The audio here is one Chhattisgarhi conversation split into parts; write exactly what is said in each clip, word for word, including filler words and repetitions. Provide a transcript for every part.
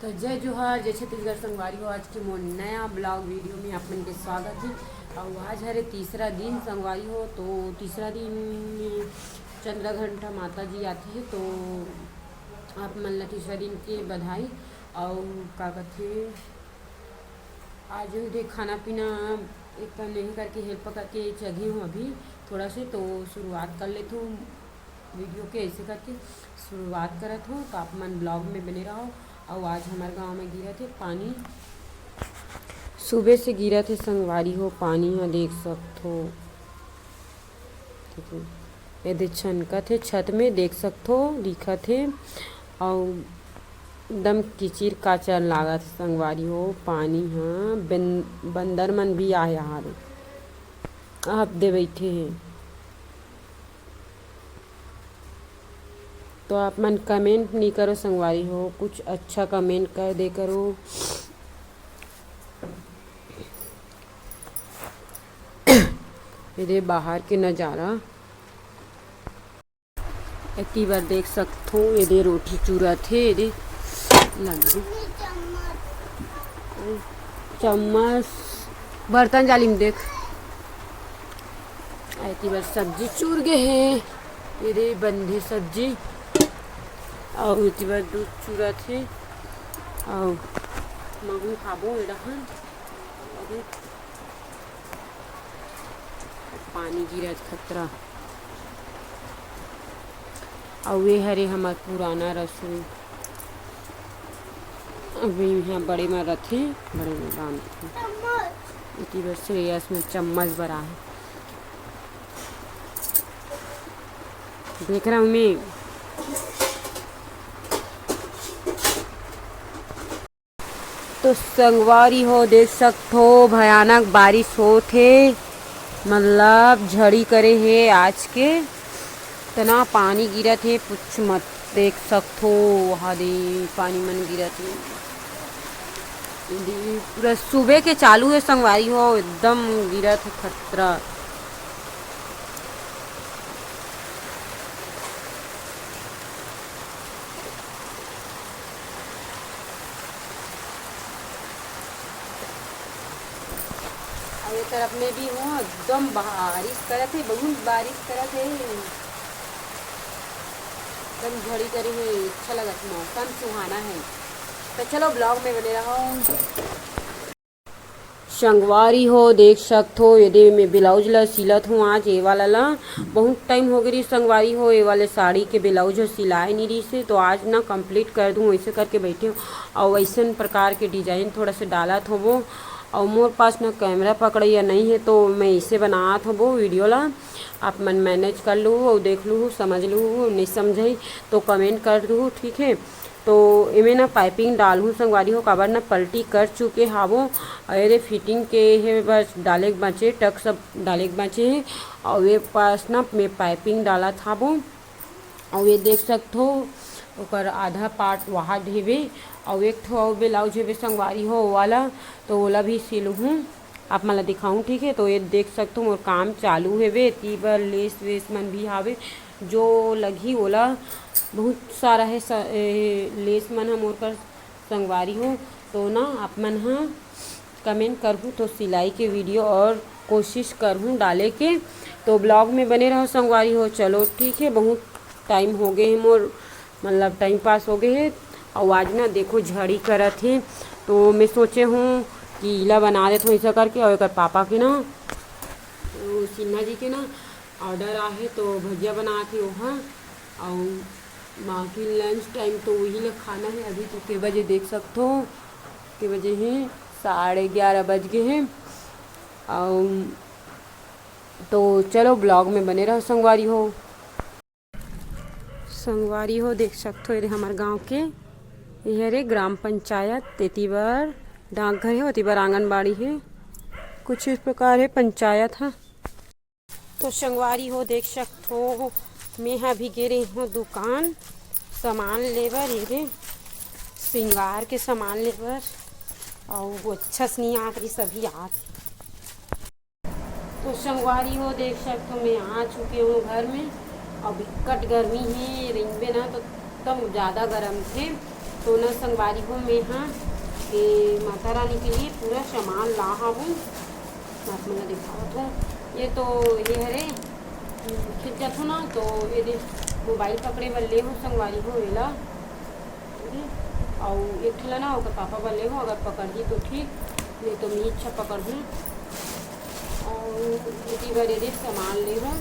तो जय जोहार, जय छत्तीसगढ़ संगवारी हो। आज के मोर नया ब्लॉग वीडियो में आप मन के स्वागत है। और आज हरे तीसरा दिन संगवारी हो, तो तीसरा दिन में चंद्रघंटा माता जी आती है, तो आप मन ला तीसरा दिन के बधाई। और का कहते, आज देख खाना पीना एक नहीं करके हेल्प करके चघी हूँ अभी थोड़ा से, तो शुरुआत कर लेती हूँ वीडियो के ऐसे करके। शुरुआत करत हो, तो आप मन ब्लॉग में बने रहो। और आज हमारे गांव में गिरत हे पानी, सुबह से गिरत हे संगवारी हो, पानी ह देख सकत हो। एदे छनकत हे छत में, देख सकत हो, दिखत हे। अउ एकदम किचिर काचर लागत हे संगवारी हो, पानी ह। बन-, बंदर मन भी आए हावे, आप दे बैठे हे। तो आप मन कमेंट नहीं करो संगवारी हो, कुछ अच्छा कमेंट कर दे करो। एदे बाहर के नजारा, एती बर देख सकथो, एदे रोटी चूरत हे, एदे लड्डू, चम्मच, बर्तन जाली में देख। एती बर सब्जी चूर गे हे, एदे बंधे सब्जी, अउ एती बर दूध चूरत हे, अउ महूं खाबो एडहन। अरे, पानी गिरत खतरा। अउ ये हरे हमर पुराना रसोई। अभी यहाँ बड़े में रथे, बड़े में बांधथे। इति बर श्रेयस में चम्मच बरा है। देख रहा हूँ मैं। तो संगवारी हो, देख सकथो, भयानक बारिश होत हे, मतलब झड़ी करे हे आज के। इतना पानी गिरत हे, पूछ मत। देख सकथो, वहाँ दे पानी मन गिरत हे। दे पूरा सुबह के चालू हे संगवारी हो, एकदम गिरत हे खतरा। अउ ये तरफ में भी हो, एकदम बारिश करत हे, बहुत बारिश करत हे, एकदम झड़ी करे हे। अच्छा लगत, मौसम सुहाना है। तो चलो, ब्लॉग में बने रहो। संगवारी हो, देख सकथो, एदे में ब्लाउज ला सिलत हूँ आज, ए वाला ला। बहुत टाइम हो गे रहिस संगवारी हो, ए वाले साड़ी के ब्लाउज ह सिलाए नहीं रहिस हे, तो आज ना कंप्लीट कर दूँ, ऐसे करके बैठे हूँ। अउ ऐसन प्रकार के डिजाइन थोड़ा से डालत होबो। अउ मोर पास ना कैमरा पकड़ैया नहीं है, तो मैं इसे बनात होबो वीडियो ला। आप मन मैनेज कर लू अउ देख लू, समझ लू, नहीं समझे तो कमेंट कर दू, ठीक है। तो एमे ना पाइपिंग डालहूँ संगवारी हो, काबर ना पलटी कर चुके हावो। अउ एदे फिटिंग के हे, बस डाले के बाँचे, टक सब डाले के बाँचे हे। अउ ये पास ना मैं पाइपिंग डालत हावो। अउ ये देख सकथो, ओकर आधा पार्ट वहाँ हेवे। अउ एक ठो अउ ब्लाउज हेवे संगवारी हो, वो वाला, तो ओला भी सिलहूँ, आप मन ला दिखाऊँ, ठीक है। तो ये देख सकथो, मोर काम चालू हेवे, एती बर लेस वेस मन भी हावे, जो लगही ओला। बहुत सारा है स-, ए, लेस मन ह मोर कर संगवारी हो, तो ना आप मन ह कमेंट करहू तो सिलाई के वीडियो और कोशिश करहूँ डाले के। तो ब्लॉग में बने रहो संगवारी हो। चलो ठीक है, बहुत टाइम हो गए है मोर, मतलब टाइम पास हो गए है। और आज ना देखो झड़ी करत है, तो मैं सोचे हूँ कि इला बना देत हूँ ऐसा करके। और एकर पापा के ना, वो सिन्हा जी के ना ऑर्डर आहे, तो भजिया बनात हे ओहा। अउ बाकी लंच टाइम तो वही ला खाना है। अभी तो के बजे देख सकथो, के बजे है, साढ़े ग्यारह बज गए हैं। अउ तो चलो, ब्लॉग में बने रहो संगवारी हो। संगवारी हो, देख सकथो, ये हमर गांव के, ये हरे ग्राम पंचायत, तेती बर डाकघर है, ओती बर आंगनबाड़ी है। कुछ इस प्रकार है पंचायत ह। तो संगवारी हो, देख सकथो, मैं हा भी गे रही हूँ दुकान सामान लेबर, ये रे श्रृंगार के सामान लेबर, अउ वो अच्छा से नहीं आत रही, सभी आत। तो संगवारी हो, देख सकथो, मैं आ चुके हूँ घर में। अब बिकट गर्मी है, रेंगबे ना तो एकदम ज़्यादा गर्म थे। तो ना संगवारी हो, मैं हा ये माता रानी के लिए पूरा सामान ला हूँ, आप मन ला दिखावत हूँ। ये तो ये हरे, खींच जाथो ना, तो ये दे मोबाइल पकड़े बर ले हूँ संगवारी हो एला, अउ एक ठला ना ओकर पापा बर ले हूँ, अगर पकड़ही तो ठीक, नहीं तो मैं अच्छा पकड़ हूँ। अउ इसी बर ये दे सामान ले हूँ,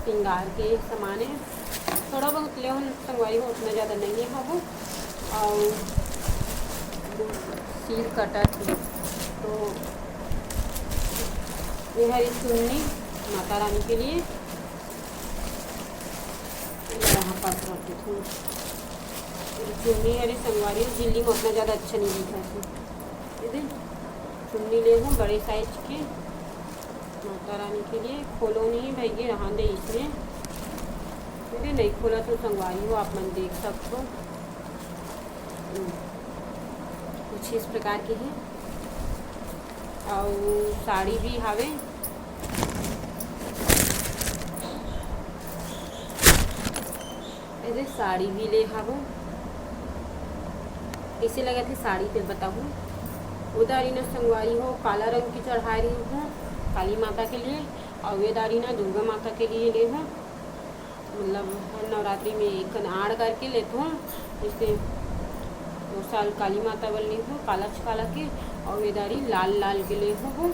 श्रृंगार के सामान है, थोड़ा बहुत ले हूँ संगवारी हो, उतना ज़्यादा नहीं ले हूँ। अउ सील कटर, तो ये हरी चुन्नी माता रानी के लिए, यहाँ पास रख देती हूँ। चुन्नी हरी संगवारी हो, झिल्ली में उतना ज़्यादा अच्छा नहीं दिखा है। ये दे, चुन्नी ले हूँ बड़े साइज के माता रानी के लिए। खोलो नहीं भाई, ये रहा दे इसमें। ये दे, नहीं खोला तो संगवारी हो, आप मन देख सकते हो। हम्म, कुछ इस प्रकार की है। अउ साड़ी भी हावे, एदे साड़ी भी ले हावो। कइसे लगत हे साड़ी, ते बताहू। ओ दारी ना संगवारी हो, काला रंग की चढ़ाए रही हूँ काली माता के लिए, अउ ये दारी ना दुर्गा माता के लिए ले हूँ। मतलब हर नवरात्रि में एक कन आड़ करके लेथों, जैसे दो साल काली माता बर ले हूँ काला काला के, अउ ये दारी लाल लाल के ले हूँ।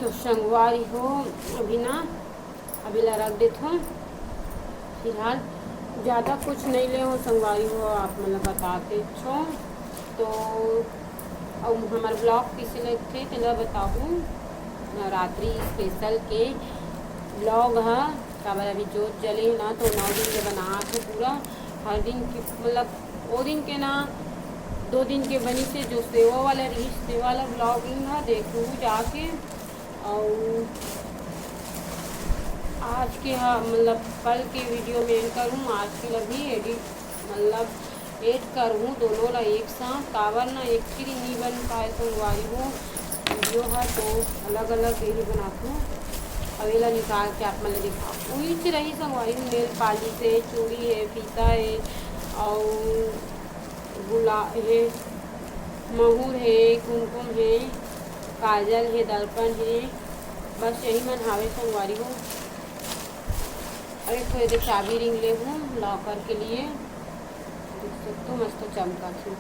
तो संगवारी हो, अभी ना, अभी ला रख देथों। फिलहाल ज़्यादा कुछ नहीं ले हूँ संगवारी हो, आप मन ला बता देथों। तो अउ हमर vlog कइसे लगथे तेला बताहू। नवरात्रि special के vlog ह, काबर अभी जोत जले हे ना, तो नौ दिन के बनात हे पूरा। हर दिन के मतलब ओ दिन के ना, दो दिन के बनी से जो सेवा वाला रही, सेवा वाला vlogging ह देखहू जाके। अउ आज के ह मतलब कल के video में end करूँ, आज के ला भी edit मतलब add करहूँ दोनों ला एक साथ, काबर ना एक ही दिन नहीं बन पाए संगवारी हो video ह, तो अलग अलग यही बनाथों। अब एला निकाल के आप मन ला दिखाओ। उहीच रही संगवारी हो, nail polish है, चूड़ी है, फीता है, अउ गुला हे, महुर हे, कुमकुम हे, काजल हे, दर्पण हे, बस यही मन हावे संगवारी हो। अरे थोड़े देर चाबी ring ले हूँ locker के लिए, देख सकते हो मस्त चमका थे।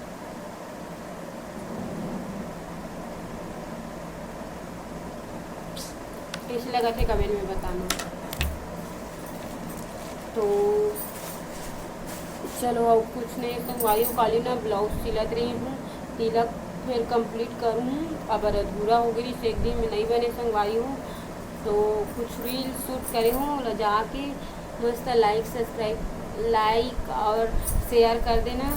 कइसे लगत हे comment में बताना। तो चलो, अब कुछ नहीं संगवारी हो, खाली ना blouse सिलत रही हूँ, तिलक फिर complete करूँ, अब अधूरा हो गई, एक दिन में नहीं बने संगवारी हो। तो कुछ reel shoot करे हूँ, ओला जाके मस्त like, subscribe, like और share कर देना।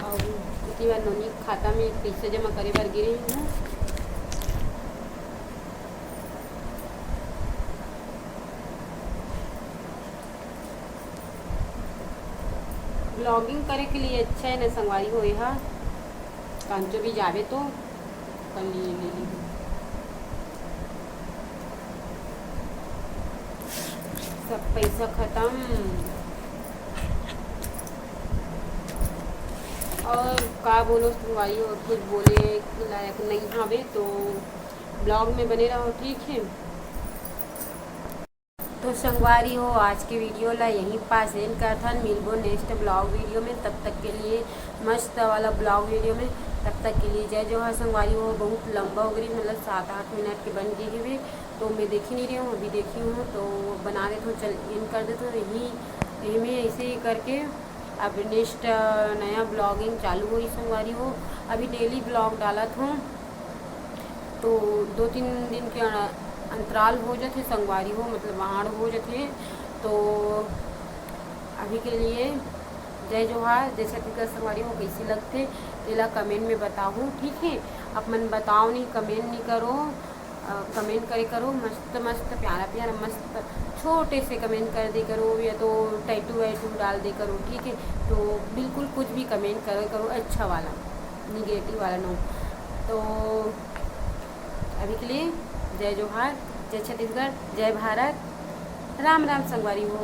अउ इतनी बार नोनी खाता में पैसा जमा करे बर गिरे हूँ। Vlogging करे के लिए अच्छा है ना संगवारी हो, एहा कांचो भी जावे तो कर लिए ले ली। सब पैसा खत्म। और का बोलो संगवारी, और कुछ बोले लायक नहीं हवे, तो vlog में बने रहो, ठीक है। तो संगवारी हो, आज के video ला यहीं पास end करथन। मिलबो next vlog video में, तब तक के लिए मस्त वाला vlog video में। तब तक के लिए जय जोहार संगवारी हो। बहुत लंबा हो गई, मतलब सात आठ मिनट के बन गई हवे, तो मैं देखी नहीं रही हूँ, अभी देखी हूँ तो बना देती हूँ, चल end कर देती हूँ। यही यही में ऐसे ही करके अब next नया vlogging चालू होही संगवारी हो। अभी daily vlog डालत हूँ, तो दो तीन दिन के अ-, अंतराल हो जाथे संगवारी हो, मतलब आड़ हो जाथे। तो अभी के लिए जय जोहार, जय छत्तीसगढ़ संगवारी हो। कैसी लगथे, एला comment में बताहू, ठीक है। आप मन बताओ नहीं, comment नहीं करो, अ, comment करे करो, मस्त मस्त प्यारा प्यारा मस्त छोटे से comment कर दे करो, या तो tattoo वैटू डाल दे करो, ठीक है। तो बिल्कुल कुछ भी comment करे करो, अच्छा वाला, negative वाला no। तो अभी के लिए जय जोहार, जय छत्तीसगढ़, जय भारत। राम राम संगवारी हो।